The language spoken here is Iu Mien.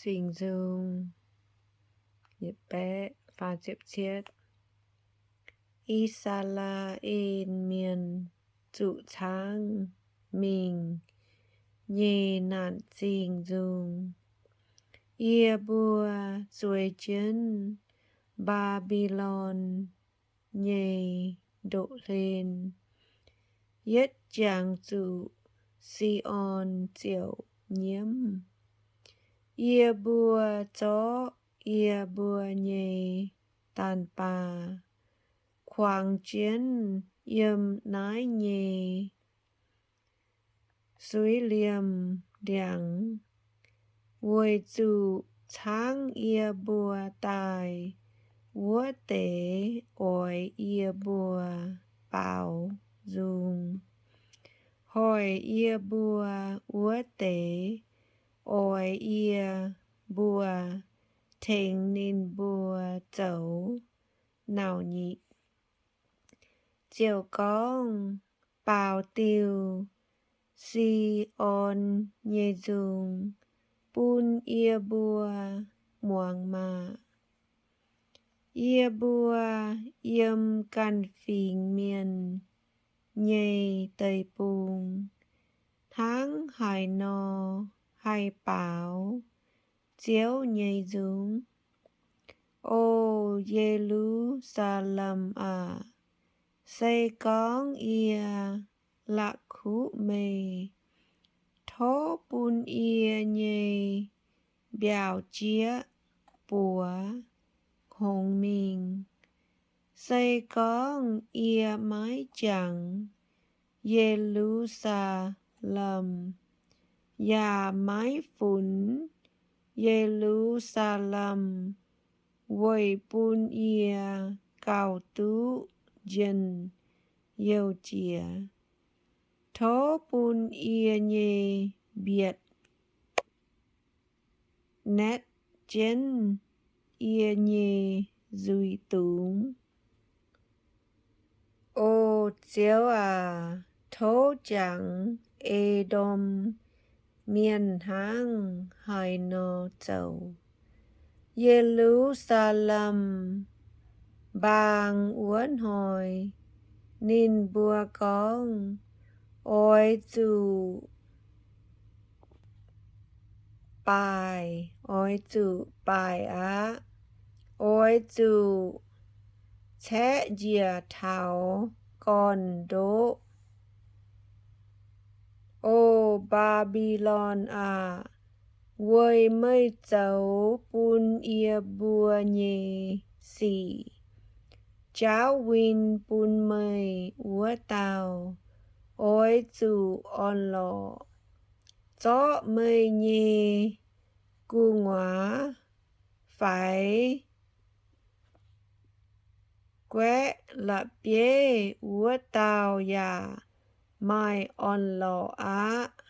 Zingh Nzung. I^saa^laa^en Mienh zuqc caangv mingh nyei naanc zingh nzung. Yie mbuo zueiz jienv Mbaa^mbi^lon nyei ndoqv-hlen, yietv jangx zuqc Si^on ziouc nyiemv. Yie mbuo zorqv yie mbuo nyei daanh baah kuangx jienv yiem naaiv nyei suiv-liemh ndiangx, weic zuqc caangv yie mbuo daaih wuov deix oix yie mbuo baaux nzung. Hoic yie mbuo wuov deix oix yie mbuo tengx ninh mbuo zoux nauc nyic. Ziouc gorngv, Baaux diuh Si^on nyei nzung bun yie mbuo muangx maah! Yie mbuo yiem ganh fingx mienh nyei deic-bung hnangv haaix nor haih baaux Ziouv nyei nzung? O Ye^lu^saa^lem aah! Se gorngv yie la'kuqv meih, tov bun yie nyei mbiaauc jieqv buoz hngongx mingh. Se gorngv yie maiv jangx Ye^lu^saa^lem yaac maiv funx Ye^lu^saa^lem weic bun yie gauh duqv njien-youh jiex, tov bun yie nyei mbietc naetv jienv yie nyei nzuih dungz. O Ziouv aac, tov jangx E^ndom Mienh hnangv haaix nor zoux Ye^lu^saa^lem mbaang wuov hnoi. Ninh mbuo gorngv, Oix zuqc baaic, oix zuqc baaic aqv. Oix zuqc caeqv njiec taux gorn-ndoqv. O Mbaa^mbi^lon aah! Weic meih zoux bun yie mbuo nyei sic, jaauv win bun meih wuov dauh oix zuqc orn-lorqc. Zorqv meih nyei gu'nguaaz faix guaeqv la'bieiv wuov dauh yaac maaih orn-lorqc aqv.